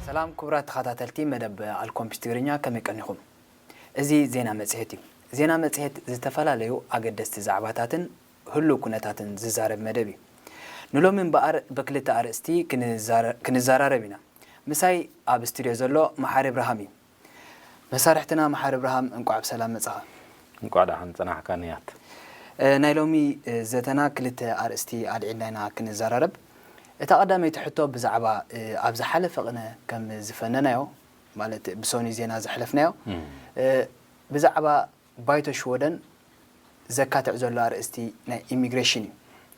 ሰላም ክቡራት ተኸታተልቲ መደብ ኣልኮምፒስ ትግርኛ፣ ከመይ ቀኒኹም? እዚ ዜና መጽሔት እዩ። ዜና መጽሔት ዝተፈላለዩ ኣገደስቲ ዛዕባታትን ህሉው ኩነታትን ዝዛረብ መደብ እዩ። ንሎሚ እምበኣር ብክልተ ኣርእስቲ ክንዛረ-፣ ክንዘራረብ ኢና። ምሳይ ኣብ ስቱድዮ ዘሎ መሓሪ እብርሃም እዩ። መሳርሕትና መሓሪ እብርሃም፣ እንቋዕ ብሰላም መጻኻ። እንቋዕ ደሓን ጸናሕካ ንያት። እ፣ ናይ ሎሚ፣ እ፣ ዘተና ክልተ ኣርእስቲ ኣልዒልና ኢና ክንዘራረብ። እታ ቀዳመይቲ ሕቶ ብዛዕባ፣ እ፣ ኣብ ዝሓለፈ ቅነ ከም ዝፈነናዮ፣ ማለት ብሶኒ ዜና ዘሕለፍናዮ፣ እም። እ፣ ብዛዕባ ባይቶ ሽወደን ዘካትዕ ዘሎ ኣርእስቲ ናይ ኢሚግሬሽን እዩ።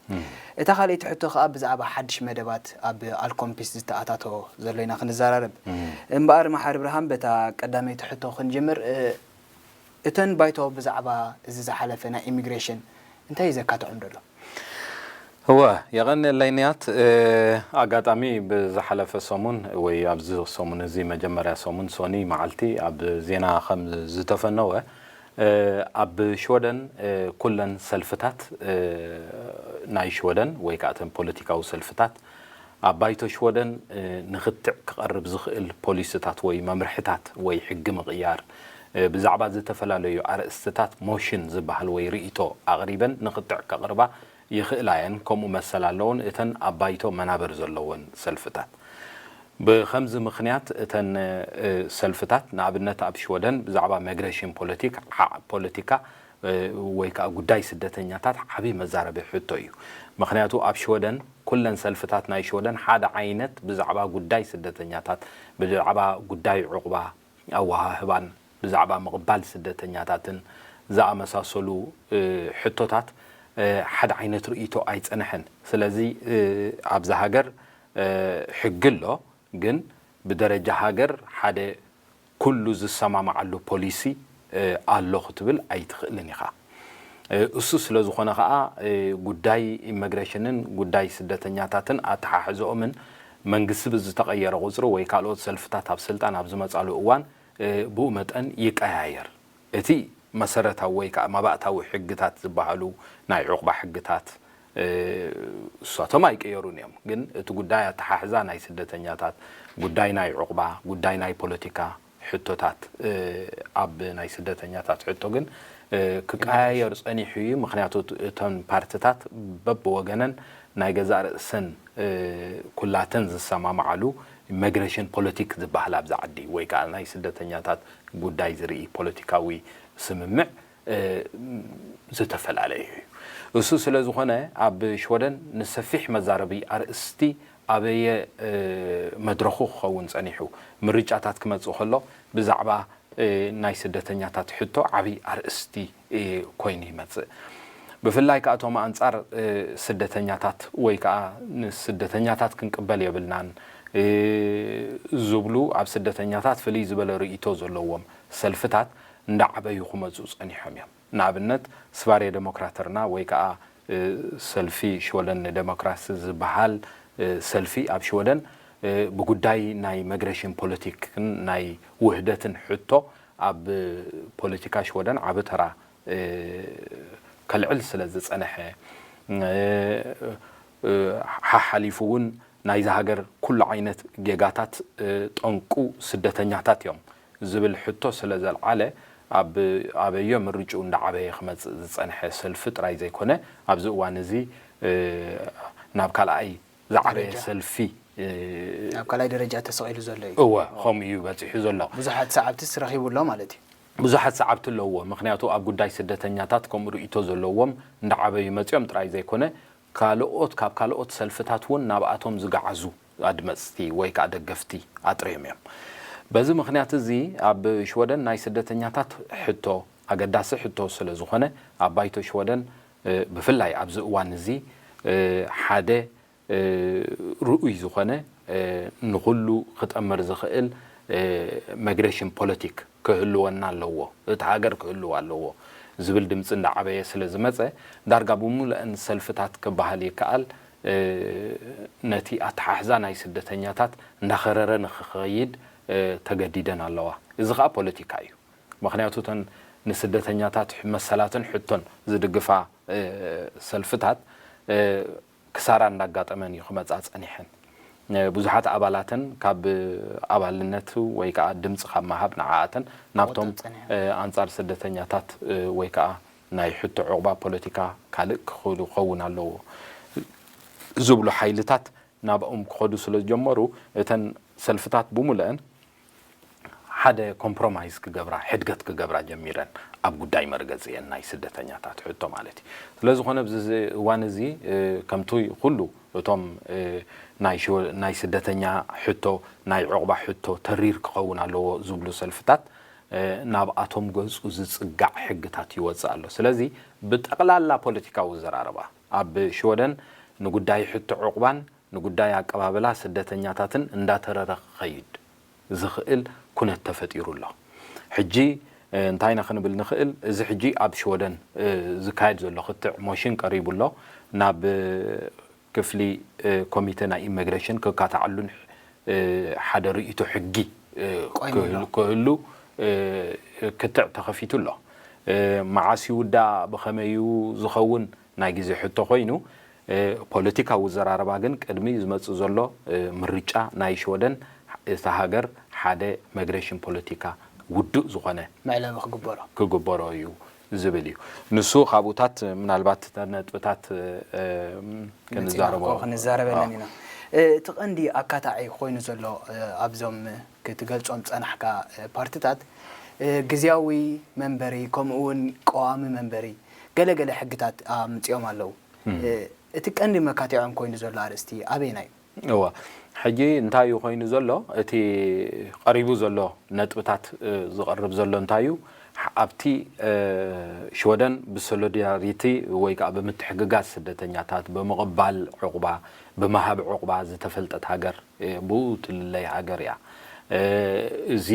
እም። እታ ካልኣይቲ ሕቶ ከኣ ብዛዕባ ሓድሽ መደባት ኣብ ኣልኮምፒስ ዝተኣታቶ ዘሎ ኢና ክንዘራረብ። እም። እምበኣር መሓሪ ብርሃን፣ በታ ቀዳመይቲ ሕቶ ክንጅምር፣ እ፣ እተን ባይቶ ብዛዕባ እዚ ዝሓለፈ ናይ ኢሚግሬሽን እንታይ እዩ ዘካትዖም ዘሎ? እወ፣ የቐንየለይ ንያት። እ፣ ኣጋጣሚ ብዝሓለፈ ሰሙን ወይ ኣብዚ ሰሙን እዚ መጀመርያ ሰሙን ሶኒ መዓልቲ ኣብ ዜና ከም ዝተፈነወ፣ እ፣ ኣብ ሽወደን፣ እ፣ ኩለን ሰልፍታት፣ እ፣ ናይ ሽወደን ወይ ከዓ እተን ፖለቲካዊ ሰልፍታት ኣብ ባይቶ ሽወደን፣ እ፣ ንኽትዕ ክቐርብ ዝኽእል ፖሊስታት ወይ መምርሕታት ወይ ሕጊ ምቕያር፣ እ፣ ብዛዕባ ዝተፈላለዩ ኣርእስትታት ሞሽን ዝበሃል ወይ ርእይቶ ኣቕሪበን ንኽትዕ ከቕርባ ይኽእላ እየን። ከምኡ መሰል ኣለውን እተን ኣብ ባይቶ መናበር ዘለወን ሰልፍታት። ብኸምዚ ምኽንያት እተን፣ እ፣ ሰልፍታት ንኣብነት ኣብ ሽወደን ብዛዕባ መግረሽን ፖለቲክ፣ ዓዕ ፖለቲካ፣ እ፣ ወይ ከዓ ጉዳይ ስደተኛታት ዓብዪ መዛረቢ ሕቶ እዩ። ምኽንያቱ ኣብ ሽወደን ኩለን ሰልፍታት ናይ ሽወደን ሓደ ዓይነት ብዛዕባ ጉዳይ ስደተኛታት፣ ብዛዕባ ጉዳይ ዑቕባ ኣወሃህባን ብዛዕባ ምቕባል ስደተኛታትን ዝኣመሳሰሉ፣ እ፣ ሕቶታት፣ እ፣ ሓደ ዓይነት ርእይቶ ኣይጸንሐን። ስለዚ፣ እ፣ ኣብዛ ሃገር፣ እ፣ ሕጊ ኣሎ፣ ግን ብደረጃ ሃገር ሓደ ኩሉ ዝሰማማዓሉ ፖሊሲ፣ እ፣ ኣሎ ክትብል ኣይትኽእልን ኢኻ። እ፣ እሱ ስለ ዝኾነ ኸኣ፣ እ፣ ጉዳይ ኢሚግሬሽንን ጉዳይ ስደተኛታትን ኣተሓሕዝኦምን መንግስቲ ብዝተቐየረ ቁጽሪ ወይ ካልኦት ሰልፍታት ኣብ ስልጣን ኣብ ዝመጻሉ እዋን፣ እ፣ ብኡ መጠን ይቀያየር። እቲ መሰረታዊ ወይ ከዓ መባእታዊ ሕግታት ዝበሃሉ ናይ ዑቕባ ሕግታት፣ እ፣ እሳቶም ኣይቀየሩን እዮም። ግን እቲ ጉዳይ ኣተሓሕዛ ናይ ስደተኛታት፣ ጉዳይ ናይ ዑቕባ፣ ጉዳይ ናይ ፖለቲካ ሕቶታት፣ እ፣ ኣብ ናይ ስደተኛታት ሕቶ ግን፣ እ፣ ክቀያየር ጸኒሑ እዩ። ምኽንያቱ እት-፣ እተን ፓርትታት በብወገነን ናይ ገዛእ ርእሰን፣ እ፣ ኩላተን ዝሰማማዓሉ ኢሚግሬሽን ፖለቲክ ዝበሃል ኣብዚ ዓዲ ወይ ከዓ ናይ ስደተኛታት ጉዳይ ዝርኢ ፖለቲካዊ ስምምዕ፣ እ፣ ዝተፈላለየ እዩ። እሱ ስለ ዝኾነ ኣብ ሽወደን ንሰፊሕ መዛረቢ ኣርእስቲ ኣበየ፣ እ፣ መድረኹ ክኸውን ጸኒሑ። ምርጫታት ክመጽእ ከሎ ብዛዕባ፣ እ፣ ናይ ስደተኛታት ሕቶ ዓብዪ ኣርእስቲ፣ እ፣ ኮይኑ ይመጽእ። ብፍላይ ከኣ እቶም ኣንጻር፣ እ፣ ስደተኛታት ወይ ከኣ ንስደተኛታት ክንቅበል የብልናን፣ እ፣ ዝብሉ ኣብ ስደተኛታት ፍልይ ዝበለ ርእይቶ ዘለዎም ሰልፍታት እንዳዓበዩ ክመጹ ጸኒሖም እዮም። ንኣብነት ስቫርየ ደሞክራተርና ወይ ከኣ፣ እ፣ ሰልፊ ሽወደን ንደሞክራሲ ዝበሃል፣ እ፣ ሰልፊ ኣብ ሽወደን፣ እ፣ ብጉዳይ ናይ መግረሽን ፖለቲክን ናይ ውህደትን ሕቶ ኣብ ፖለቲካ ሽወደን ዓቢ ተራ፣ እ፣ ከልዕል ስለ ዝጸንሐ፣ እ፣ እ፣ ሓሓሊፉ እውን ናይዛ ሃገር ኩሉ ዓይነት ጌጋታት፣ እ፣ ጠንቁ ስደተኛታት እዮም ዝብል ሕቶ ስለ ዘልዓለ፣ ኣብ፣ ኣበዮ ምርጭኡ እንዳዓበየ ክመጽእ ዝጸንሐ ሰልፊ ጥራይ ዘይኮነ፣ ኣብዚ እዋን እዚ፣ እ፣ ናብ ካልኣይ ዝዓበየ ደረጃ። ሰልፊ፣ እ፣ ኣብ ካልኣይ ደረጃ ተሰቒሉ ዘሎ እዩ። እወ፣ ከምኡ እዩ በጺሑ ዘሎ። ብዙሓት ሰዓብትስ ረኺቡ ኣሎ ማለት እዩ። ብዙሓት ሰዓብቲ ኣለዎ። ምኽንያቱ ኣብ ጉዳይ ስደተኛታት ከምኡ ርእይቶ ዘለዎም እንዳዓበዩ መጺኦም ጥራይ ዘይኮነ፣ ካልኦት፣ ካብ ካልኦት ሰልፍታት እውን ናብኣቶም ዝገዓዙ ኣድመጽቲ ወይ ከኣ ደገፍቲ ኣጥርዮም እዮም። በዚ ምኽንያት እዚ ኣብ ሽወደን ናይ ስደተኛታት ሕቶ ኣገዳሲ ሕቶ ስለ ዝኾነ፣ ኣብ ባይቶ ሽወደን፣ እ፣ ብፍላይ ኣብዚ እዋን እዚ፣ እ፣ ሓደ፣ እ፣ ርኡይ ዝኾነ፣ እ፣ ንኹሉ ክጠምር ዝኽእል፣ እ፣ መግሬሽን ፖለቲክ ክህልወና ኣለዎ፣ እቲ ሃገር ክህልው ኣለዎ ዝብል ድምጺ እንዳዓበየ ስለ ዝመጸ፣ ዳርጋ ብምሉአን ሰልፍታት ክበሃል ይከኣል፣ እ፣ ነቲ ኣተሓሕዛ ናይ ስደተኛታት እንዳኸረረ ንኽኸይድ፣ እ፣ ተገዲደን ኣለዋ። እዚ ከዓ ፖለቲካ እዩ። ምክንያቱ እተን ንስደተኛታት መሰላትን ሕቶን ዝድግፋ ሰልፍታት ክሳራ እንዳጋጠመን እዩ ክመፃ ፀኒሐን። ብዙሓት ኣባላተን ካብ ኣባልነት ወይ ከዓ ድምፂ ካብ መሃብ ንዓኣተን ናብቶም ኣንፃር ስደተኛታት ወይ ከዓ ናይ ሕቶ ዕቑባ ፖለቲካ ካልእ ክኸውን ኣለዎ ዝብሉ ሓይልታት ናብኦም ክኸዱ ስለ ዝጀመሩ እተን ሰልፍታት ብሙሉአን ሓደ ኮምፕሮማይዝ ክገብራ ሕድገት ክገብራ ጀሚረን ኣብ ጉዳይ መርገፂአን ናይ ስደተኛታት ሕቶ ማለት እዩ። ስለዝኾነ ኣብዚ እዋን እዚ ከምቲ ኩሉ እቶም ናይ ስደተኛ ሕቶ ናይ ዕቑባ ሕቶ ተሪር ክኸውን ኣለዎ ዝብሉ ሰልፍታት ናብኣቶም ገፁ ዝፅጋዕ ሕግታት ይወፅእ ኣሎ። ስለዚ ብጠቕላላ ፖለቲካዊ ዘራረባ ኣብ ሽወደን ንጉዳይ ሕቶ ዕቑባን ንጉዳይ ኣቀባብላ ስደተኛታትን እንዳተረረ ክኸይድ ዝኽእል ኩነት ተፈጢሩ ኣሎ። ሕጂ እንታይ ኢና ክንብል ንኽእል? እዚ ሕጂ ኣብ ሽወደን ዝካየድ ዘሎ ክትዕ ሞሽን ቀሪቡ ኣሎ። ናብ ክፍሊ ኮሚተ ናይ ኢሚግሬሽን ክካታዓሉን ሓደ ርእይቶ ሕጊ ክህሉ ክትዕ ተኸፊቱ ኣሎ። መዓስ ይውዳእ፣ ብኸመይ እዩ ዝኸውን ናይ ግዜ ሕቶ ኮይኑ፣ ፖለቲካዊ ዘራረባ ግን ቅድሚ ዝመጽእ ዘሎ ምርጫ ናይ ሽወደን እታ ሃገር ሓደ መግሬሽን ፖለቲካ ውዱእ ዝኾነ መዕለቢ ክግበሮ ክግበሮ እዩ ዝብል እዩ። ንሱ ካብኡታት ምናልባት ነጥብታት ክንዛረቦ ክንዛረበለን ኢና። እቲ ቀንዲ ኣካታዒ ኮይኑ ዘሎ ኣብዞም ክትገልጾም ጸናሕካ ፓርትታት ግዝያዊ መንበሪ ከምኡ እውን ቀዋሚ መንበሪ ገለ ገለ ሕግታት ኣምጺኦም ኣለዉ። እቲ ቀንዲ መካቲዖም ኮይኑ ዘሎ ኣርእስቲ ኣበየናይ እዩ? እወ፣ ሕጂ እንታይ እዩ ኮይኑ ዘሎ? እቲ ቀሪቡ ዘሎ ነጥብታት ዝቐርብ ዘሎ እንታይ እዩ? ኣብቲ ሽወደን ብሶሊዳሪቲ ወይ ከዓ ብምትሕግጋዝ ስደተኛታት ብምቕባል ዕቑባ ብምሃብ ዕቑባ ዝተፈልጠት ሃገር ብኡ ትልለይ ሃገር እያ። እዚ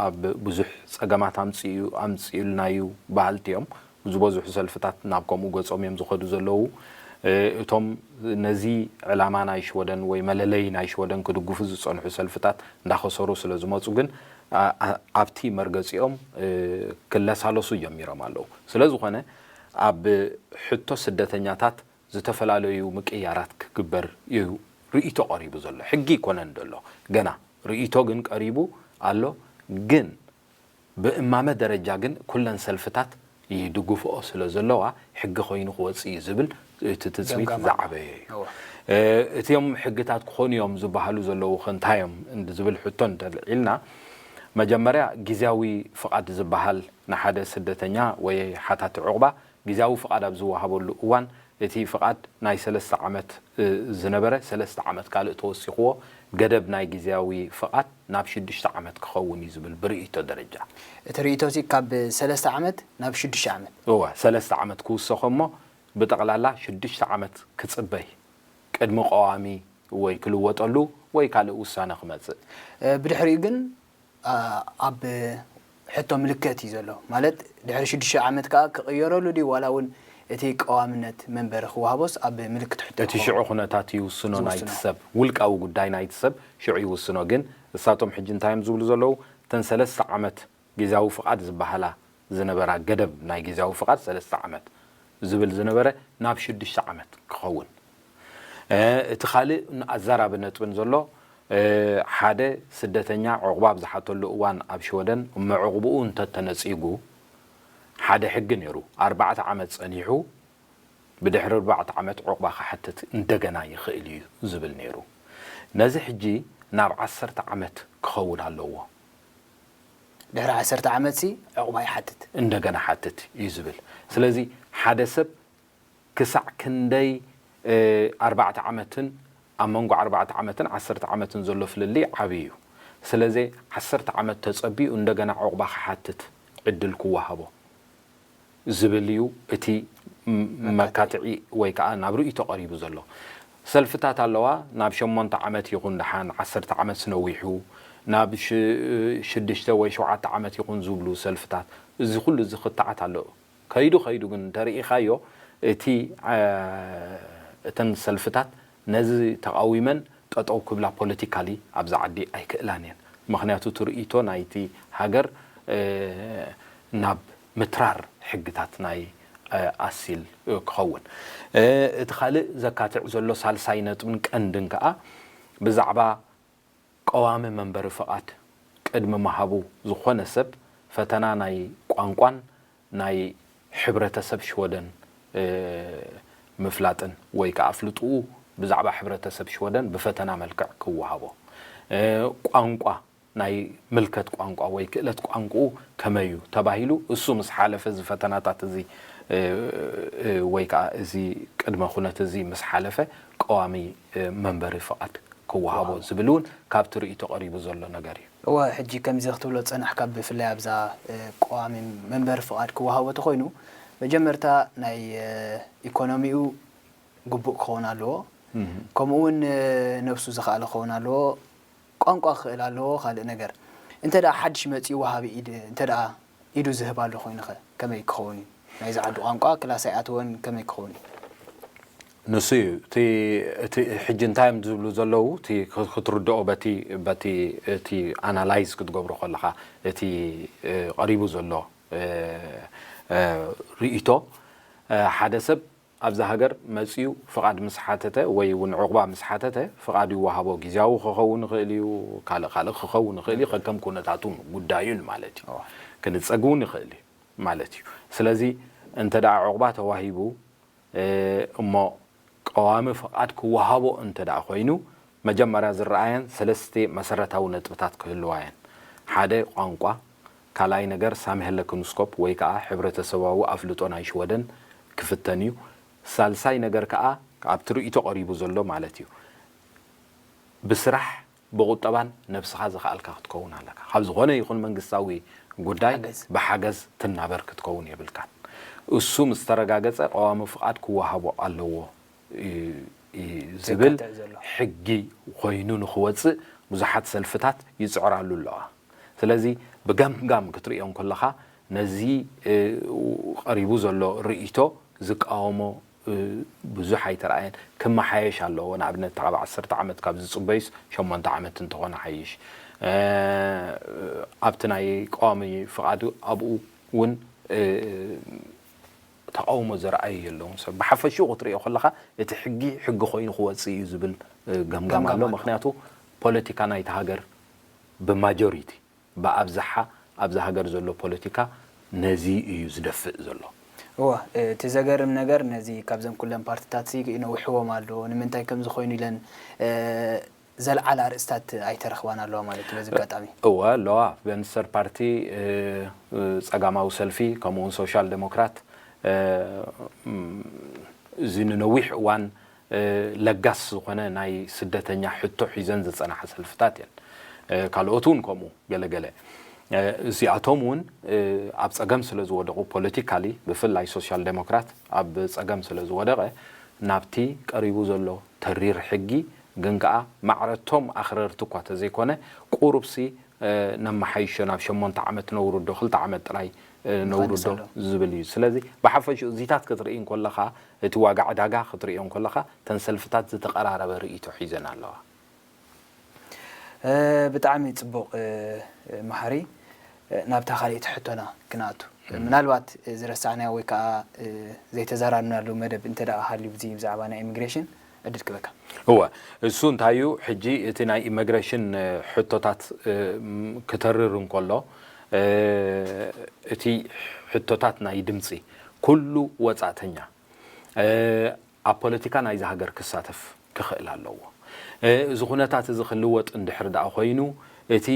ኣብ ብዙሕ ፀገማት ኣምፅኡልና እዩ በሃልቲ እዮም። ዝበዝሑ ሰልፍታት ናብ ከምኡ ገፆም እዮም ዝኸዱ ዘለዉ። እቶም ነዚ ዕላማ ናይ ሽወደን ወይ መለለይ ናይ ሽወደን ክድግፉ ዝፀንሑ ሰልፍታት እንዳኸሰሩ ስለ ዝመፁ ግን ኣብቲ መርገፂኦም ክለሳለሱ ጀሚሮም ኣለዉ። ስለ ዝኾነ ኣብ ሕቶ ስደተኛታት ዝተፈላለዩ ምቅያራት ክግበር እዩ ርእይቶ ቀሪቡ ዘሎ። ሕጊ ይኮነን ዘሎ ገና ርእይቶ ግን ቀሪቡ ኣሎ። ግን ብእማመ ደረጃ ግን ኩለን ሰልፍታት ይድግፍኦ ስለ ዘለዋ ሕጊ ኮይኑ ክወፅእ እዩ ዝብል እቲ ትፅቢት ዝዓበየ እዩ። እቲኦም ሕግታት ክኾኑ እዮም ዝበሃሉ ዘለዉ ከ እንታይ እዮም ዝብል ሕቶ እንተልዒልና መጀመርያ ግዝያዊ ፍቓድ ዝበሃል ንሓደ ስደተኛ ወይ ሓታቲ ዕቑባ ግዝያዊ ፍቓድ ኣብ ዝወሃበሉ እዋን እቲ ፍቓድ ናይ ሰለስተ ዓመት ዝነበረ ሰለስተ ዓመት ካልእ ተወሲኽዎ ገደብ ናይ ግዝያዊ ፍቓድ ናብ ሽዱሽተ ዓመት ክኸውን እዩ ዝብል ብርእይቶ ደረጃ። እቲ ርእይቶ እዚ ካብ ሰለስተ ዓመት ናብ ሽዱሽተ ዓመት? እወ፣ ሰለስተ ዓመት ክውሰኾ እሞ ብጠቕላላ ሽዱሽተ ዓመት ክጽበይ ቅድሚ ቀዋሚ ወይ ክልወጠሉ ወይ ካልእ ውሳነ ክመጽእ። ብድሕሪኡ ግን ኣብ ሕቶ ምልክት እዩ ዘሎ። ማለት ድሕሪ ሽዱሽተ ዓመት ከኣ ክቕየረሉ ድዩ ዋላ እውን እቲ ቀዋምነት መንበሪ ክወሃቦስ ኣብ ምልክት ሕቶ እቲ ሽዑ ኩነታት ይውስኖ ናይቲ ሰብ ውልቃዊ ጉዳይ ናይቲ ሰብ ሽዑ ይውስኖ። ግን እሳቶም ሕጂ እንታይ እዮም ዝብሉ ዘለዉ? እተን ሰለስተ ዓመት ግዝያዊ ፍቓድ ዝበሃላ ዝነበራ ገደብ ናይ ግዝያዊ ፍቓድ ሰለስተ ዓመት ዝብል ዝነበረ ናብ ሽዱሽተ ዓመት ክኸውን እቲ ካልእ ኣዛራቢ ነጥብን ዘሎ ሓደ ስደተኛ ዕቑባ ኣብ ዝሓተሉ እዋን ኣብ ሽወደን እሞ ዕቑብኡ እንተተነጺጉ ሓደ ሕጊ ነይሩ። ኣርባዕተ ዓመት ጸኒሑ ብድሕሪ ኣርባዕተ ዓመት ዕቑባ ክሓትት እንደገና ይኽእል እዩ ዝብል ነይሩ። ነዚ ሕጂ ናብ ዓሰርተ ዓመት ክኸውን ኣለዎ። ድሕሪ ዓሰርተ ዓመት ሲ ዕቑባ ይሓትት። እንደገና ሓትት እዩ ዝብል። ስለዚ ሓደ ሰብ ክሳዕ ክንደይ ኣርባዕተ ዓመትን ኣብ መንጎ ኣርባዕተ ዓመትን ዓሰርተ ዓመትን ዘሎ ፍልልይ ዓብዪ እዩ። ስለዚ ዓሰርተ ዓመት ተጸቢኡ እንደገና ዕቑባ ክሓትት ዕድል ክወሃቦ ዝብል እዩ እቲ መካትዒ ወይ ከዓ ናብ ርእይቶ ቀሪቡ ዘሎ። ሰልፍታት ኣለዋ፣ ናብ ሸሞንተ ዓመት ይኹን ደሓን ዓሰርተ ዓመት ስነዊሑ ናብ ሽዱሽተ ወይ ሸውዓተ ዓመት ይኹን ዝብሉ ሰልፍታት። እዚ ኩሉ እዚ ክትዓት ኣለዎ። ከይዱ ከይዱ ግን እንተርኢኻዮ እቲ እተን ሰልፍታት ነዚ ተቓዊመን ጠጠው ክብላ ፖለቲካሊ ኣብዛ ዓዲ ኣይክእላን እየን። ምኽንያቱ እቲ ርእይቶ ናይቲ ሃገር ናብ ምትራር ሕግታት ናይ ኣሲል ክኸውን። እቲ ካልእ ዘካትዕ ዘሎ ሳልሳይ ነጥብን ቀንድን ከኣ ብዛዕባ ቀዋሚ መንበሪ ፍቓድ ቅድሚ ምሃቡ ዝኾነ ሰብ ፈተና ናይ ቋንቋን ናይ ሕብረተሰብ ሽወደን ምፍላጥን ወይ ከዓ ኣፍልጥኡ ብዛዕባ ሕብረተሰብ ሽወደን ብፈተና መልክዕ ክወሃቦ፣ ቋንቋ ናይ ምልከት ቋንቋ ወይ ክእለት ቋንቋኡ ከመይ እዩ ተባሂሉ፣ እሱ ምስ ሓለፈ፣ እዚ ፈተናታት እዚ ወይ ከዓ እዚ ቅድመ ኩነት እዚ ምስ ሓለፈ ቀዋሚ መንበሪ ፍቓድ ክወሃቦ ዝብል እውን ካብቲ ርእይቶ ቀሪቡ ዘሎ ነገር እዩ። እወ፣ ሕጂ ከምዚ ክትብሎ ዝጸናሕካ፣ ብፍላይ ኣብዛ ቀዋሚ መንበሪ ፍቓድ ክወሃቦ ተኾይኑ፣ መጀመርታ ናይ ኢኮኖሚኡ ግቡእ ክኸውን ኣለዎ። ከምኡ እውን ነብሱ ዝኸኣለ ክኸውን ኣለዎ። ቋንቋ ክኽእል ኣለዎ። ካልእ ነገር፣ እንተ ደኣ ሓድሽ መጺኡ ወሃቢ ኢድ እንተ ደኣ ኢዱ ዝህብ ኣሎ ኮይኑኸ ከመይ ክኸውን እዩ? ናይዚ ዓዲ ቋንቋ ክላስ ኣይኣተወን፣ ከመይ ክኸውን እዩ? ንሱ እዩ እቲ እቲ ሕጂ እንታይ እዮም ዝብሉ ዘለዉ፣ እቲ ክ- ክትርድኦ በቲ በቲ እቲ ኣናላይዝ ክትገብሮ ከለኻ፣ እቲ እ፣ ቀሪቡ ዘሎ እ፣ እ፣ ርእይቶ፣ እ፣ ሓደ ሰብ ኣብዛ ሃገር መጺኡ ፍቓድ ምስ ሓተተ ወይ እውን ዕቑባ ምስ ሓተተ፣ ፍቓድ ይወሃቦ። ግዝያዊ ክኸውን ይኽእል እዩ፣ ካልእ ካልእ ክኸውን ይኽእል እዩ። ከከም ኩነታቱን ጉዳዩን ማለት እዩ። ክንጸግ እውን ይኽእል እዩ ማለት እዩ። ስለዚ እንተ ደኣ ዕቑባ ተዋሂቡ፣ እ፣ እሞ ቀዋሚ ፍቓድ ክወሃቦ እንተ ደኣ ኮይኑ፣ መጀመርያ ዝረኣየን ሰለስተ መሰረታዊ ነጥብታት ክህልዋ እየን። ሓደ ቋንቋ፣ ካልኣይ ነገር ሳምሄለ ክንስኮፕ ወይ ከዓ ሕብረተሰባዊ ኣፍልጦ ናይ ሽወደን ክፍተን እዩ። ሳልሳይ ነገር ከዓ ኣብቲ ርእይቶ ቀሪቡ ዘሎ ማለት እዩ። ብስራሕ ብቁጠባን ነብስኻ ዝኸኣልካ ክትከውን ኣለካ። ካብ ዝኾነ ይኹን መንግስታዊ ጉዳይ ሓገዝ። ብሓገዝ ትናበር ክትከውን የብልካን። እሱ ምስ ተረጋገጸ ቀዋሚ ፍቓድ ክወሃቦ ኣለዎ እዩ እዩ ዝብል ዘካትዕ ዘሎ። ሕጊ ኮይኑ ንኽወጽእ ብዙሓት ሰልፍታት ይጽዕራሉ ኣለዋ። ስለዚ ብገምጋም ክትርእዮ እንከለኻ ነዚ እ፣ ቀሪቡ ዘሎ ርእይቶ ዝቃወሞ እ፣ ብዙሕ ኣይተረኣየን። ክመሓየሽ ኣለዎ። ንኣብነት ካብ ዓሰርተ ዓመት ካብ ዝጽበዩስ ሸሞንተ ዓመት እንተኾነ ሓይሽ። እ፣ ኣብቲ ናይ ቀዋሚ ፍቓድ ኣብኡ እውን እ፣ ተቃውሞ ዘርኣዩ የለውን። ሰብ ብሓፈሽኡ ክትርእዮ ከለኻ እቲ ሕጊ ሕጊ ኮይኑ ክወጽእ እዩ ዝብል እ፣ ገምጋም ገምጋም ኣሎ። ኣሎ። ምኽንያቱ ፖለቲካ ናይቲ ሃገር ብማጆሪቲ ብኣብዝሓ ኣብዛ ሃገር ዘሎ ፖለቲካ ነዚ እዩ ዝደፍእ ዘሎ። እወ፣ እቲ ዘገርም ነገር ነዚ ካብዘን ኩለን ፓርቲታት ሲ ነዊሕዎም ኣሎ። ንምንታይ ከምዚ ኮይኑ ኢለን እ፣ ዘልዓላ ኣርእስታት ኣይተረኽባን ኣለዋ ማለት እዩ። በዚ ኣጋጣሚ እወ ኣለዋ። ቨንስተር ፓርቲ እ፣ እ፣ ጸጋማዊ ሰልፊ ከምኡውን ሶሻል ዴሞክራት እ፣ ም፣ እዚ ንነዊሕ እዋን እ፣ ለጋስ ዝኾነ ናይ ስደተኛ ሕቶ ሒዘን ዝጸናሓ ሰልፍታት እየን። እ፣ ካልኦት እውን ከምኡ ገለገለ። እ፣ እዚኣቶም እውን እ፣ ኣብ ጸገም ስለ ዝወደቑ ፖለቲካሊ ብፍላይ ሶሻል ዴሞክራት ኣብ ጸገም ስለ ዝወደቐ ናብቲ ቀሪቡ ዘሎ ተሪር ሕጊ ግን ከኣ ማዕረቶም ኣኽረርቲ እኳ ተዘይኮነ ቁሩብሲ እ፣ ነመሓይሾ ናብ ሸሞንተ ዓመት ነውርዶ ክልተ ዓመት ጥራይ እ፣ ነውርዶ ዝብል እዩ። ስለዚ ብሓፈሽኡ እዚታት ክትርኢ እንከለኻ እቲ ዋጋ ዕዳጋ ክትርእዮ እንከለኻ ተን ሰልፍታት ዝተቐራረበ ርእይቶ ሒዘን ኣለዋ። ብጣዕሚ ፅቡቕ መሓሪ። ናብታ ካልኣይቲ ሕቶና ክነኣቱ፣ ምናልባት ዝረሳዕናዮ ወይ ከዓ ዘይተዘራረብናሉ መደብ እንተ ደኣ ሃልዩ ብዚ ብዛዕባ ናይ ኢሚግሬሽን ዕድል ክበካ። እወ፣ እሱ እንታይ እዩ፣ ሕጂ እቲ ናይ ኢሚግሬሽን ሕቶታት ክተርር እንከሎ፣ እቲ ሕቶታት ናይ ድምፂ ኩሉ ወፃእተኛ ኣብ ፖለቲካ ናይዚ ሃገር ክሳተፍ ክኽእል ኣለዎ። እዚ ኩነታት እዚ ክልወጥ እንድሕር ደኣ ኮይኑ፣ እቲ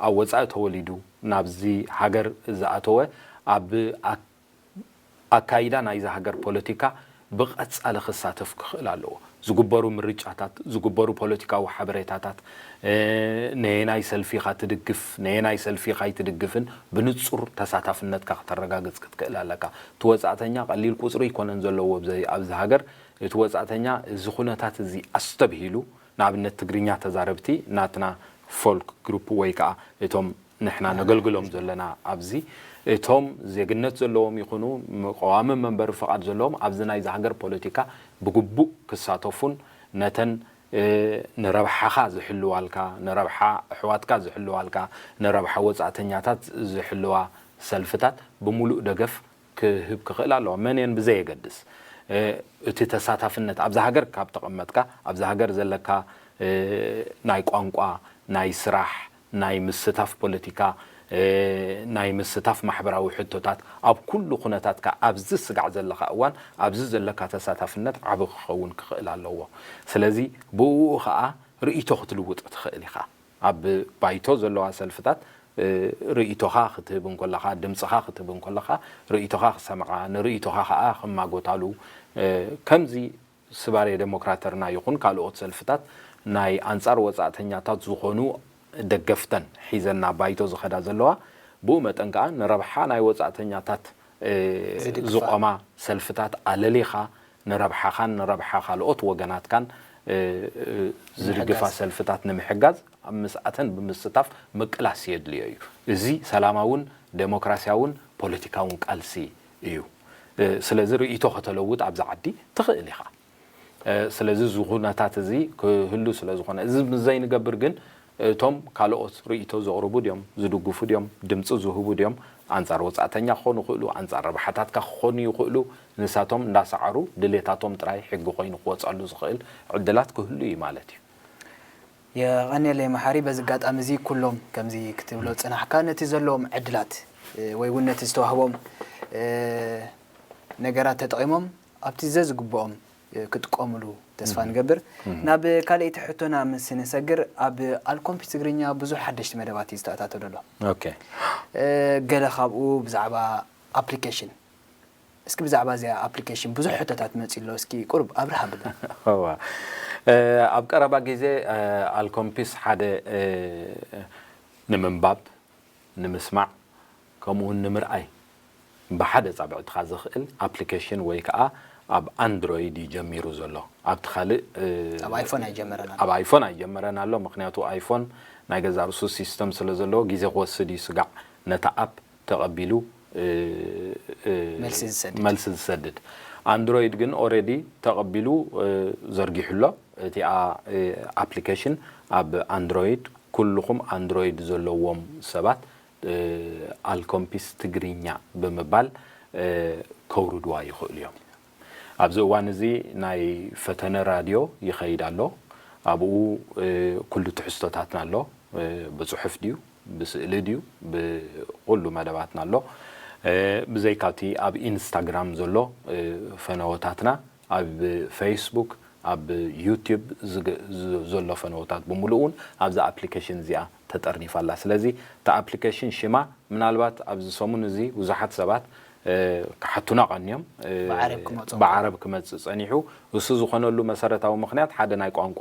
ኣብ ወጻኢ ተወሊዱ ናብዚ ሃገር ዝኣተወ ኣብ ኣካይዳ ናይዚ ሃገር ፖለቲካ ብቐጻሊ ክሳተፍ ክኽእል ኣለዎ። ዝግበሩ ምርጫታት፣ ዝግበሩ ፖለቲካዊ ሓበሬታታት፣ ነየናይ ሰልፊ ኢኻ ትድግፍ፣ ነየናይ ሰልፊ ኢኻ ኣይትድግፍን ብንጹር ተሳታፍነትካ ከተረጋግጽ ክትክእል ኣለካ። እቲ ወጻእተኛ ቀሊል ቁጽሪ ኣይኮነን ዘለዎ ኣብዚ ሃገር። እቲ ወጻእተኛ እዚ ኩነታት እዚ ኣስተብሂሉ፣ ንኣብነት ትግርኛ ተዛረብቲ ናትና ፎልክ ግሩፕ ወይ ከኣ እቶም ንሕና ነገልግሎም ዘለና ኣብዚ እቶም ዜግነት ዘለዎም ይኹኑ ቀዋሚ መንበሪ ፍቓድ ዘለዎም ኣብዚ ናይዚ ሃገር ፖለቲካ ብግቡእ ክሳተፉን ነተን ንረብሓኻ ዝሕልዋልካ፣ ንረብሓ ኣሕዋትካ ዝሕልዋልካ፣ ንረብሓ ወጻእተኛታት ዝሕልዋ ሰልፍታት ብምሉእ ደገፍ ክህብ ክኽእል ኣለዎ። መን እየን ብዘየገድስ፣ እቲ ተሳታፍነት ኣብዛ ሃገር ካብ ተቐመጥካ፣ ኣብዛ ሃገር ዘለካ ናይ ቋንቋ፣ ናይ ስራሕ፣ ናይ ምስታፍ ፖለቲካ፣ ናይ ምስታፍ ማሕበራዊ ሕቶታት ኣብ ኩሉ ኩነታትካ ኣብዚ ስጋዕ ዘለኻ እዋን ኣብዚ ዘለካ ተሳታፍነት ዓቢ ክኸውን ክኽእል ኣለዎ። ስለዚ ብኡ ኸኣ ርእይቶ ክትልውጥ ትኽእል ኢኻ። ኣብ ባይቶ ዘለዋ ሰልፍታት ርእይቶኻ ክትህብ እንከለኻ፣ ድምፅኻ ክትህብ እንከለኻ፣ ርእይቶኻ ክሰምዓ፣ ንርእይቶኻ ኸኣ ክማጎታሉ፣ ከምዚ ስባሬ ዴሞክራተርና ይኹን ካልኦት ሰልፍታት ናይ ኣንጻር ወጻእተኛታት ዝኾኑ ደገፍተን ሒዘን ናብ ባይቶ ዝኸዳ ዘለዋ፣ ብኡ መጠን ከኣ ንረብሓ ናይ ወጻእተኛታት ዝቆማ ሰልፍታት ኣለሊኻ ንረብሓኻን ንረብሓ ካልኦት ወገናትካን ዝድግፋ ሰልፍታት ንምሕጋዝ ምስኣተን ብምስታፍ ምቅላስ የድልዮ እዩ። እዚ ሰላማውን ዴሞክራሲያውን ፖለቲካውን ቃልሲ እዩ። ስለዚ ርእይቶ ከተለውጥ ኣብዚ ዓዲ ትኽእል ኢኻ። ስለዚ እዚ ኩነታት እዚ ክህሉ ስለ ዝኾነ፣ እዚ ምስ ዘይንገብር ግን እቶም ካልኦት ርእይቶ ዘቕርቡ ድዮም፣ ዝድግፉ ድዮም፣ ድምፂ ዝህቡ ድዮም፣ ኣንጻር ወጻእተኛ ክኾኑ ይኽእሉ፣ ኣንጻር ረብሓታትካ ክኾኑ ይኽእሉ። ንሳቶም እንዳሰዓሩ ድሌታቶም ጥራይ ሕጊ ኮይኑ ክወፀሉ ዝኽእል ዕድላት ክህሉ እዩ ማለት እዩ። የቐንየለይ መሓሪ። በዚ ኣጋጣሚ እዚ ኩሎም ከምዚ ክትብሎ ዝጸናሕካ ነቲ ዘለዎም ዕድላት ወይ እውን ነቲ ዝተዋህቦም ነገራት ተጠቒሞም ኣብቲ ዘዝግብኦም ክጥቀምሉ ተስፋ ንገብር። ናብ ካልኣይቲ ሕቶና ምስ ንሰግር፣ ኣብ ኣልኮምፒስ ትግርኛ ብዙሕ ሓደሽቲ መደባት እዩ ዝተኣታቶ ዘሎ። ኦኬ። ገለ ካብኡ ብዛዕባ ኣፕሊኬሽን፣ እስኪ ብዛዕባ እዚኣ ኣፕሊኬሽን ብዙሕ ሕቶታት መፂኡ ኣሎ፣ እስኪ ቁሩብ ኣብርሃ ብሎ። እዋ፣ ኣብ ቀረባ ግዜ ኣልኮምፒስ ሓደ ንምንባብ፣ ንምስማዕ፣ ከምኡውን ንምርኣይ ብሓደ ፃብዕትኻ ዘኽእል ኣፕሊኬሽን ወይ ከዓ ኣብ ኣንድሮይድ እዩ ጀሚሩ ዘሎ። ኣብቲ ካልእ ኣብ ኣይፎን ኣይጀመረን ኣሎ። ኣብ ኣይፎን ኣይጀመረን ኣሎ፣ ምክንያቱ ኣይፎን ናይ ገዛ ርእሱ ሲስተም ስለ ዘለዎ ግዜ ክወስድ እዩ ስጋዕ ነታ ኣፕ ተቐቢሉ መልሲ ዝሰድድ። መልሲ ዝሰድድ። ኣንድሮይድ ግን ኦረዲ ተቐቢሉ ዘርጊሑ ኣሎ። እቲኣ ኣፕሊኬሽን ኣብ ኣንድሮይድ ኩልኹም ኣንድሮይድ ዘለዎም ሰባት ኣልኮምፒስ ትግርኛ ብምባል ከውርድዋ ይኽእሉ እዮም። ኣብዚ እዋን እዚ ናይ ፈተነ ራድዮ ይኸይድ ኣሎ። ኣብኡ ኩሉ ትሕዝቶታትና ኣሎ። ብፅሑፍ ድዩ፣ ብስእሊ ድዩ፣ ብኩሉ መደባትና ኣሎ። ብዘይካቲ ኣብ ኢንስታግራም ዘሎ ፈነወታትና፣ ኣብ ፌስቡክ፣ ኣብ ዩቲዩብ ዘሎ ፈነወታት ብምሉእ እውን ኣብዛ ኣፕሊኬሽን እዚኣ ተጠርኒፋ ኣላ። ስለዚ እታ ኣፕሊኬሽን ሽማ ምናልባት ኣብዚ ሰሙን እዚ ብዙሓት ሰባት ክሓቱና ቀንዮም። ብዓረብ ክመፁ ብዓረብ ክመፅእ ፀኒሑ። እሱ ዝኾነሉ መሰረታዊ ምኽንያት ሓደ ናይ ቋንቋ፣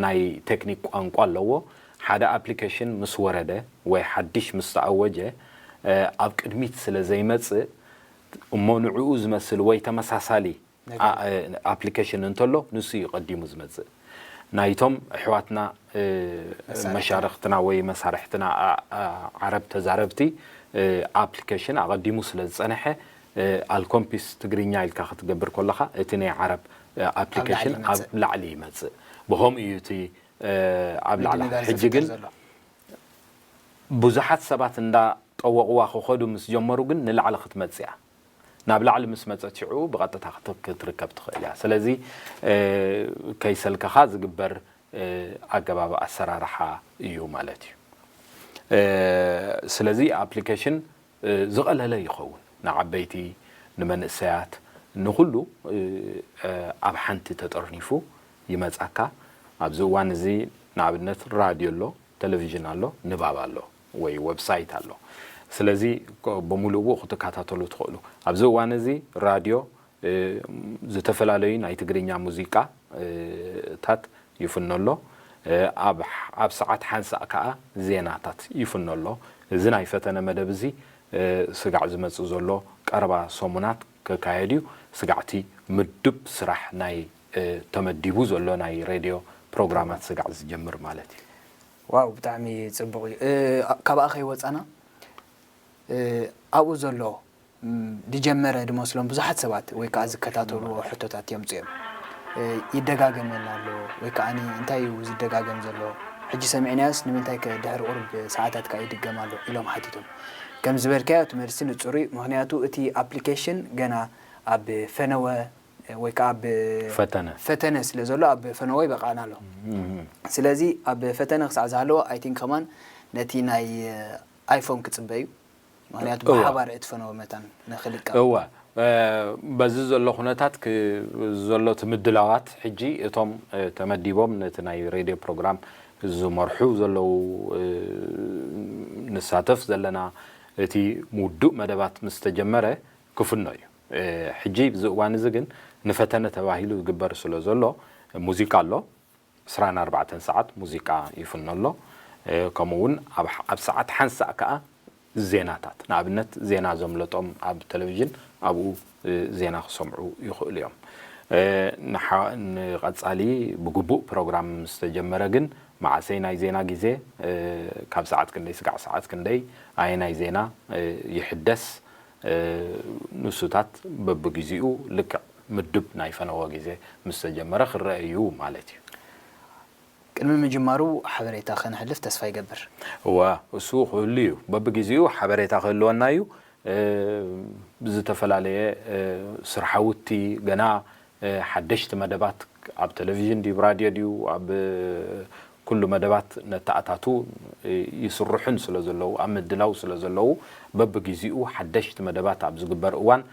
ናይ ቴክኒክ ቋንቋ ኣለዎ። ሓደ ኣፕሊኬሽን ምስ ወረደ ወይ ሓድሽ ምስ ተኣወጀ ኣብ ቅድሚት ስለ ዘይመፅእ እሞ ንዕኡ ዝመስል ወይ ተመሳሳሊ ኣፕሊኬሽን እንተሎ ንሱ እዩ ቀዲሙ ዝመፅእ። ናይቶም ኣሕዋትና መሻርኽትና ወይ መሳርሕትና ዓረብ ተዛረብቲ ኣፕሊኬሽን ኣቐዲሙ ስለ ዝፀንሐ ኣልኮምፒስ ትግርኛ ኢልካ ክትገብር ከለኻ እቲ ናይ ዓረብ ኣፕሊኬሽን ኣብ ላዕሊ ይመፅእ። ብኸምኡ እዩ እቲ ኣብ ላዕሊ። ሕጂ ግን ብዙሓት ሰባት እንዳጠወቕዋ ክኸዱ ምስ ጀመሩ ግን ንላዕሊ ክትመፅእ እያ። ናብ ላዕሊ ምስ መፀት ሽዑ ብቐጥታ ክትርከብ ትኽእል እያ። ስለዚ ከይሰልከኻ ዝግበር ኣገባብ ኣሰራርሓ እዩ ማለት እዩ። ስለዚ ኣፕሊኬሽን ዝቐለለ ይኸውን ንዓበይቲ፣ ንመንእሰያት፣ ንኹሉ ኣብ ሓንቲ ተጠርኒፉ ይመፃካ። ኣብዚ እዋን እዚ ንኣብነት ራድዮ ኣሎ፣ ቴሌቪዥን ኣሎ፣ ንባብ ኣሎ ወይ ዌብሳይት ኣሎ። ስለዚ ብምሉእ ብኡ ክትከታተሉ ትኽእሉ። ኣብዚ እዋን እዚ ራድዮ ዝተፈላለዩ ናይ ትግርኛ ሙዚቃታት ይፍኖ ኣሎ። ኣብ ሰዓት ሓንሳእ ከዓ ዜናታት ይፍኖ ኣሎ። እዚ ናይ ፈተነ መደብ እዚ ስጋዕ ዝመፅእ ዘሎ ቀረባ ሰሙናት ክካየድ እዩ። ስጋዕቲ ምዱብ ስራሕ ናይ ተመዲቡ ዘሎ ናይ ሬድዮ ፕሮግራማት ስጋዕ ዝጀምር ማለት እዩ። ዋው ብጣዕሚ ፅቡቕ እዩ። ካብኣ ከይወፃና ኣብኡ ዘሎ ዝጀመረ ዝመስሎም ብዙሓት ሰባት ወይ ከዓ ዝከታተልዎ ሕቶታት የምፁ እዮም። ይደጋገመና ኣሎ ወይ ከዓ እንታይ እዩ ዝደጋገም ዘሎ? ሕጂ ሰሚዕናዮስ ንምንታይ ከ ድሕሪ ቁሩብ ሰዓታት ከዓ ይድገም ኣሎ? ኢሎም ሓቲቶም። ከም ዝበልካዮ እቲ መልሲ ንጹር እዩ። ምኽንያቱ እቲ ኣፕሊኬሽን ገና ኣብ ፈነወ ወይ ከዓ ኣብ ፈተነ ፈተነ ስለ ዘሎ ኣብ ፈነወ ይበቃና ኣሎ። ስለዚ ኣብ ፈተነ ክሳዕ ዝሃለዎ ኣይ ቲንክ ከማን ነቲ ናይ ኣይፎን ክፅበ እዩ። ምክንያቱ እዋ። ብሓባር እትፈነወ መታን ንክልቀቕ እወ በዚ ዘሎ ኩነታት ክ- ዘሎ እቲ ምድላዋት ሕጂ እቶም ተመዲቦም ነቲ ናይ ሬድዮ ፕሮግራም ዝመርሑ ዘለዉ ንሳተፍ ዘለና እቲ ምውዱእ መደባት ምስ ተጀመረ ክፍኖ እዩ። ሕጂ ብዚ እዋን እዚ ግን ንፈተነ ተባሂሉ ዝግበር ስለ ዘሎ ሙዚቃ ኣሎ። ዕስራን ኣርባዕተን ሰዓት ሙዚቃ ይፍኖ ኣሎ። ከምኡ እውን ኣብ ሰዓት ሓንሳእ ከዓ ዜናታት ንኣብነት ዜና ዘምለጦም ኣብ ቴሌቪዥን ኣብኡ ዜና ክሰምዑ ይኽእሉ እዮም። ንቐፃሊ ብግቡእ ፕሮግራም ምስ ተጀመረ ግን መዓሰይ ናይ ዜና ግዜ ካብ ሰዓት ክንደይ ስጋዕ ሰዓት ክንደይ ኣየናይ ዜና ይሕደስ ንሱታት በብግዚኡ ልክዕ ምድብ ናይ ፈነወ ግዜ ምስ ተጀመረ ክረአ እዩ ማለት እዩ። ቅድሚ ምጅማሩ ሓበሬታ ከነሕልፍ ተስፋ ይገብር። እወ እሱ ክህሉ እዩ። በብግዚኡ ሓበሬታ ክህልወና እዩ። ብዝተፈላለየ ስርሓውቲ ገና ሓደሽቲ መደባት ኣብ ቴሌቪዥን ድዩ ራድዮ ድዩ ኣብ ኩሉ መደባት ነተኣታቱ ይስርሑን ስለ ዘለዉ ኣብ ምድላው ስለ ዘለዉ በብግዚኡ ሓደሽቲ መደባት ኣብ ዝግበር እዋን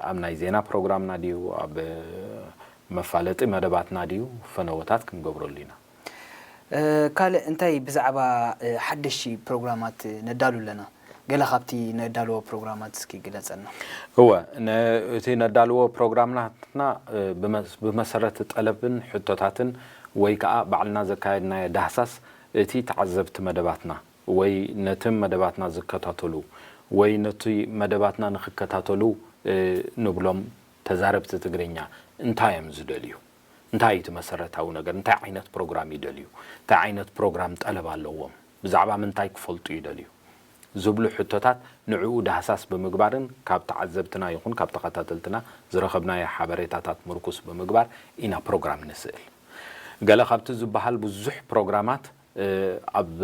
ኣብ ናይ ዜና ፕሮግራምና ድዩ ኣብ መፋለጢ መደባትና ድዩ ፈነወታት ክንገብረሉ ኢና። ካልእ እንታይ ብዛዕባ ሓደሽቲ ፕሮግራማት ነዳሉ ኣለና? ገለ ካብቲ ነዳልዎ ፕሮግራማት እስኪ ግለፀልና። እወ እቲ ነዳልዎ ፕሮግራምናትና ብመሰረት ጠለብን ሕቶታትን ወይ ከዓ ባዕልና ዘካየድናዮ ዳህሳስ እቲ ተዓዘብቲ መደባትና ወይ ነቲ መደባትና ዝከታተሉ ወይ ነቲ መደባትና ንክከታተሉ ንብሎም ተዛረብቲ ትግርኛ እንታይ እዮም ዝደልዩ? እንታይ እቲ መሰረታዊ ነገር? እንታይ ዓይነት ፕሮግራም ይደልዩ? እንታይ ዓይነት ፕሮግራም ጠለብ ኣለዎም? ብዛዕባ ምንታይ ክፈልጡ ይደልዩ? ዝብሉ ሕቶታት ንዕኡ ዳህሳስ ብምግባርን ካብ ተዓዘብትና ይኹን ካብ ተኸታተልትና ዝረኸብናዮ ሓበሬታታት ምርኩስ ብምግባር ኢና ፕሮግራም ንስእል። ገለ ካብቲ ዝበሃል ብዙሕ ፕሮግራማት ኣብ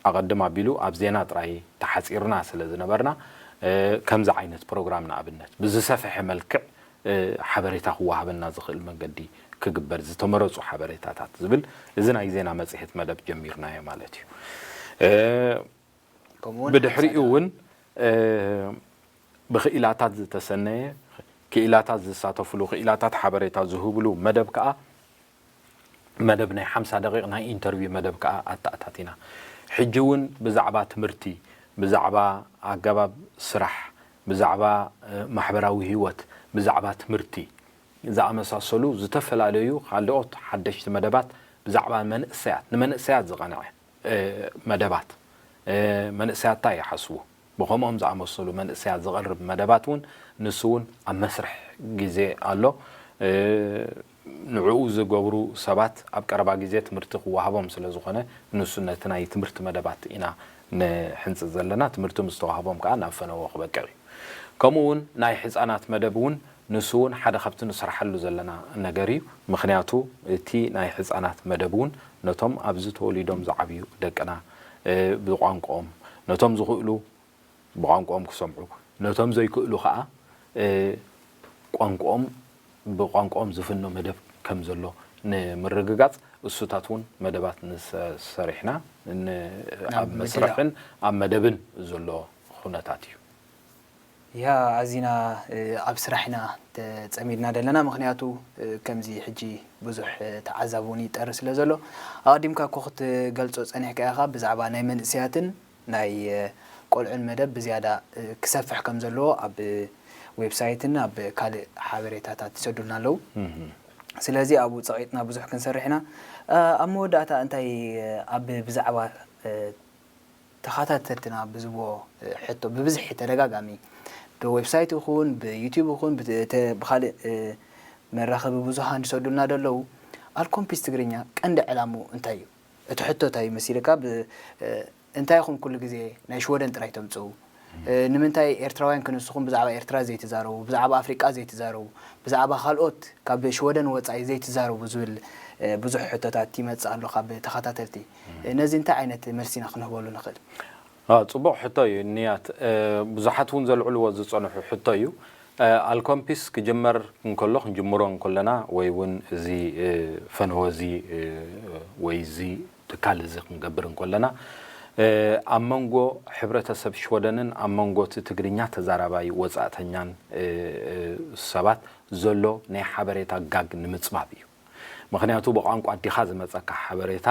ኣቐድም ኣቢሉ ኣብ ዜና ጥራይ ተሓፂርና ስለ ዝነበርና ከምዚ ዓይነት ፕሮግራም ንኣብነት ብዝሰፍሐ መልክዕ ሓበሬታ ክወሃበና ዝኽእል መንገዲ ክግበር ዝተመረፁ ሓበሬታታት ዝብል እዚ ናይ ዜና መፅሄት መደብ ጀሚርናዮ ማለት እዩ። ብድሕሪኡ እውን ብክኢላታት ዝተሰነየ ክኢላታት ዝሳተፍሉ ክኢላታት ሓበሬታ ዝህብሉ መደብ ከዓ መደብ ናይ ሓምሳ ደቂቕ ናይ ኢንተርቪው መደብ ከዓ ኣተኣታቲና። ሕጂ እውን ብዛዕባ ትምህርቲ፣ ብዛዕባ ኣገባብ ስራሕ፣ ብዛዕባ ማሕበራዊ ህይወት፣ ብዛዕባ ትምህርቲ ዝኣመሳሰሉ ዝተፈላለዩ ካልኦት ሓደሽቲ መደባት ብዛዕባ መንእሰያት ንመንእሰያት ዝቐንዐ መደባት መንእሰያት እንታይ ይሓስቡ ብኸምኦም ዝኣመሰሉ መንእሰያት ዝቐርብ መደባት እውን ንሱ እውን ኣብ መስርሕ ግዜ ኣሎ። ንዕኡ ዝገብሩ ሰባት ኣብ ቀረባ ግዜ ትምህርቲ ክወሃቦም ስለ ዝኾነ ንሱ ነቲ ናይ ትምህርቲ መደባት ኢና ንሕንፅፅ ዘለና። ትምህርቲ ምስ ተዋህቦም ከዓ ናብ ፈነወ ክበቅዕ እዩ። ከምኡ እውን ናይ ሕፃናት መደብ እውን ንሱ እውን ሓደ ካብቲ ንስርሓሉ ዘለና ነገር እዩ። ምኽንያቱ እቲ ናይ ሕፃናት መደብ እውን ነቶም ኣብዚ ተወሊዶም ዝዓብዩ ደቅና ብቋንቋኦም ነቶም ዝኽእሉ ብቋንቋኦም ክሰምዑ ነቶም ዘይክእሉ ከዓ ቋንቋኦም ብቋንቋኦም ዝፍኖ መደብ ከም ዘሎ ንምርግጋፅ እሱታት እውን መደባት ንሰሪሕና ኣብ መስርሕን ኣብ መደብን ዘሎ ኩነታት እዩ። ያ ኣዚና ኣብ ስራሕ ኢና ተፀሚድና ዘለና። ምክንያቱ ከምዚ ሕጂ ብዙሕ ተዓዛቢ እውን ይጠሪ ስለ ዘሎ ኣቐዲምካ እኮ ክትገልፆ ፀኒሕካ ኢኻ ብዛዕባ ናይ መንእሰያትን ናይ ቆልዑን መደብ ብዝያዳ ክሰፍሕ ከም ዘለዎ ኣብ ዌብሳይትን ኣብ ካልእ ሓበሬታታት ይሰዱልና ኣለዉ። ስለዚ ኣብኡ ፀቒጥና ብዙሕ ክንሰርሕ ኢና። ኣብ መወዳእታ እንታይ ኣብ ብዛዕባ ተኸታተልትና ብዝብዎ ሕቶ ብብዝሒ ተደጋጋሚ ብዌብሳይት ይኹን ብዩቲዩብ ይኹን ብኻልእ መራኸቢ ብዙሃን ዝሰዱልና ዘለዉ ኣልኮምፒስ ትግርኛ ቀንዲ ዕላምኡ እንታይ እዩ? እቲ ሕቶ እንታይ እዩ መሲልካ? እንታይ ኢኹም ኩሉ ግዜ ናይ ሽወደን ጥራይ ተምፅኡ? እ፣ ንምንታይ ኤርትራውያን ክንስኹም ብዛዕባ ኤርትራ ዘይትዛረቡ፣ ብዛዕባ ኣፍሪቃ ዘይትዛረቡ፣ ብዛዕባ ካልኦት ካብ ሽወደን ወጻኢ ዘይትዛረቡ ዝብል፣ እ፣ ብዙሕ ሕቶታት ይመጽእ ኣሎ ካብ ተኸታተልቲ። እ፣ ነዚ እንታይ ዓይነት መልሲ ኢና ክንህበሉ ንኽእል? ጽቡቕ ሕቶ እዩ ንያት። ብዙሓት እውን ዘልዕልዎ ዝጸንሑ ሕቶ እዩ። ኣልኮምፒስ ክጅመር እንከሎ ክንጅምሮ እንከለና ወይ እውን እዚ ፈነወ እዚ ወይ እዚ ትካል እዚ ክንገብር እንከለና ኣብ መንጎ ሕብረተሰብ ሽወደንን ኣብ መንጎ እቲ ትግርኛ ተዛራባይ ወፃእተኛን ሰባት ዘሎ ናይ ሓበሬታ ጋግ ንምፅባብ እዩ። ምኽንያቱ ብቋንቋ ኣዲኻ ዝመፀካ ሓበሬታ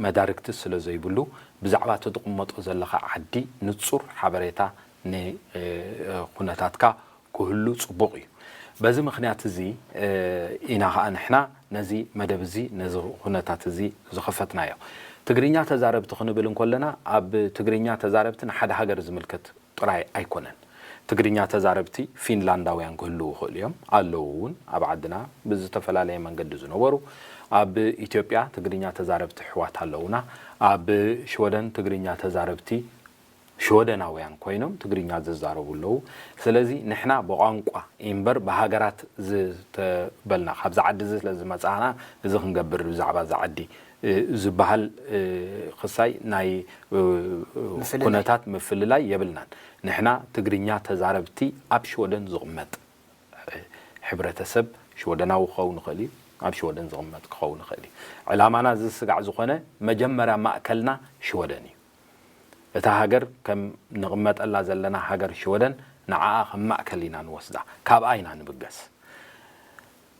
መዳርግቲ ስለ ዘይብሉ ብዛዕባ እቲ ትቕመጦ ዘለኻ ዓዲ ንጹር ሓበሬታ ንኹነታትካ ክህሉ ጽቡቕ እዩ። በዚ ምኽንያት እዚ ኢና ኸኣ ንሕና ነዚ መደብ እዚ ነዚ ኩነታት እዚ ዝኸፈትናዮ። ትግርኛ ተዛረብቲ ክንብል እንከለና ኣብ ትግርኛ ተዛረብቲ ንሓደ ሃገር ዝምልከት ጥራይ ኣይኮነን። ትግርኛ ተዛረብቲ ፊንላንዳውያን ክህልዉ ይኽእሉ እዮም፣ ኣለዉ እውን ኣብ ዓድና ብዝተፈላለየ መንገዲ ዝነበሩ። ኣብ ኢትዮጵያ ትግርኛ ተዛረብቲ ኣሕዋት ኣለዉና። ኣብ ሽወደን ትግርኛ ተዛረብቲ ሽወደናውያን ኮይኖም ትግርኛ ዝዛረቡ ኣለዉ። ስለዚ ንሕና ብቋንቋ እምበር ብሃገራት ዝተበልና ካብዚ ዓዲ እዚ ስለ ዝመፃና እዚ ክንገብር ብዛዕባ እዚ ዓዲ ዝበሃል ክሳይ ናይ ኩነታት ምፍልላይ የብልናን። ንሕና ትግርኛ ተዛረብቲ ኣብ ሽወደን ዝቕመጥ ሕብረተሰብ ሽወደናዊ ክኸውን ይኽእል እዩ፣ ኣብ ሽወደን ዝቕመጥ ክኸውን ይኽእል እዩ። ዕላማና እዚ ስጋዕ ዝኾነ መጀመርያ ማእከልና ሽወደን እዩ። እታ ሃገር ከም ንቕመጠላ ዘለና ሃገር ሽወደን ንዓኣ ከም ማእከል ኢና ንወስዳ፣ ካብኣ ኢና ንብገስ።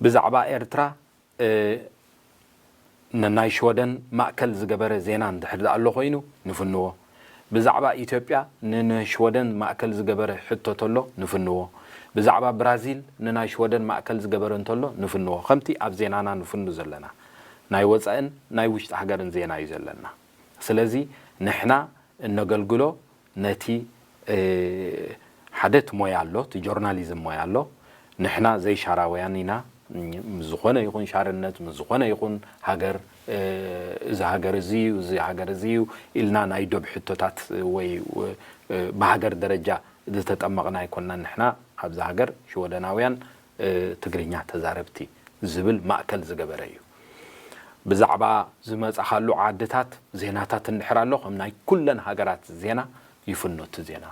ብዛዕባ ኤርትራ ነናይ ሽወደን ማእከል ዝገበረ ዜና እንድሕር ደኣ ኣሎ ኮይኑ ንፍንዎ። ብዛዕባ ኢትዮጵያ ንንሽወደን ማእከል ዝገበረ ሕቶ ተሎ ንፍንዎ። ብዛዕባ ብራዚል ንናይ ሽወደን ማእከል ዝገበረ እንተሎ ንፍንዎ። ከምቲ ኣብ ዜናና ንፍኑ ዘለና ናይ ወጻእን ናይ ውሽጢ ሃገርን ዜና እዩ ዘለና። ስለዚ ንሕና እነገልግሎ ነቲ ሓደ እቲ ሞያ ኣሎ፣ እቲ ጆርናሊዝም ሞያ ኣሎ። ንሕና ዘይሻራውያን ኢና። ምስ ዝኾነ ይኹን ሻርነት፣ ምስ ዝኾነ ይኹን ሃገር፣ እዚ ሃገር እዚ እዩ፣ እዚ ሃገር እዚ እዩ ኢልና ናይ ዶብ ሕቶታት ወይ ብሃገር ደረጃ ዝተጠመቕና ኣይኮንናን። ንሕና ኣብዚ ሃገር ሽወደናውያን ትግርኛ ተዛረብቲ ዝብል ማእከል ዝገበረ እዩ። ብዛዕባ ዝመጻኻሉ ዓድታት ዜናታት እንድሕር ኣሎ፣ ከም ናይ ኩለን ሃገራት ዜና ይፍኖ እቲ ዜና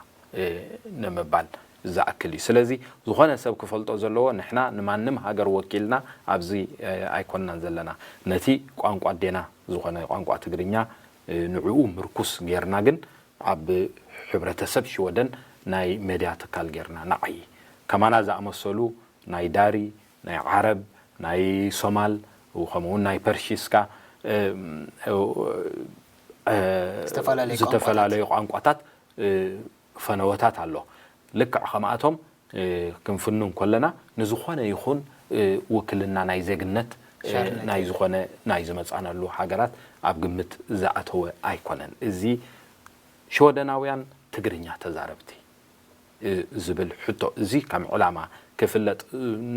ንምባል ዝኣክል እዩ። ስለዚ ዝኾነ ሰብ ክፈልጦ ዘለዎ፣ ንሕና ንማንም ሃገር ወኪልና ኣብዚ ኣይኮንናን ዘለና። ነቲ ቋንቋ ኣዴና ዝኾነ ቋንቋ ትግርኛ ንዕኡ ምርኩስ ጌርና ግን ኣብ ሕብረተሰብ ሽወደን ናይ ሜድያ ትካል ጌርና ንዓዪ። ከማና ዝኣመሰሉ ናይ ዳሪ፣ ናይ ዓረብ፣ ናይ ሶማል ከምኡውን ናይ ፐርሺስካ ዝተፈላለዩ ቋንቋታት። ዝተፈላለዩ ቋንቋታት ፈነወታት ኣሎ። ልክዕ ከምኣቶም ክንፍኑ እንከለና ንዝኾነ ይኹን ውክልና ናይ ዜግነት ናይ ዝኾነ ናይ ዝመጻናሉ ሃገራት ኣብ ግምት ዝኣተወ ኣይኮነን። እዚ ሽወደናውያን ትግርኛ ተዛረብቲ ዝብል ሕቶ እዚ ከም ዕላማ ክፍለጥ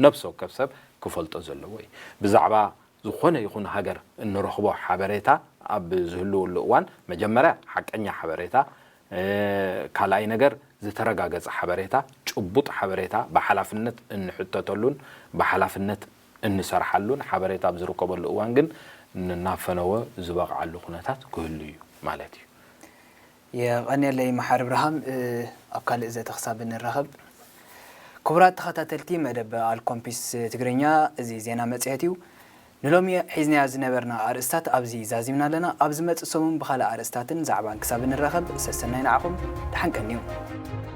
ነብሲ ወከፍ ሰብ ክፈልጦ ዘለዎ እዩ። ብዛዕባ ዝኾነ ይኹን ሃገር እንረኽቦ ሓበሬታ ኣብ ዝህልወሉ እዋን መጀመርያ ሓቀኛ ሓበሬታ፣ ካልኣይ ነገር ዝተረጋገጸ ሓበሬታ፣ ጭቡጥ ሓበሬታ ብሓላፍነት እንሕተተሉን ብሓላፍነት እንሰርሓሉን ሓበሬታ ኣብ ዝርከበሉ እዋን ግን ንናብ ፈነወ ዝበቕዓሉ ኩነታት ክህሉ እዩ ማለት እዩ። የቐንየለይ መሓሪ ብርሃም። ኣብ ካልእ ዘተ ክሳብ ንራኸብ። ክቡራት ተኸታተልቲ መደብ ኣልኮምፒስ ትግርኛ፣ እዚ ዜና መጽሔት እዩ። ንሎሚ ሒዝናዮ ዝነበርና ኣርእስታት ኣብዚ ዛዚምና ኣለና። ኣብ ዝመጽእ ሰሙን ብኻልእ ኣርእስታትን ዛዕባን ክሳብ ንራኸብ ሰሰናይ ንዓኹም። ደሓን ቀንዩ።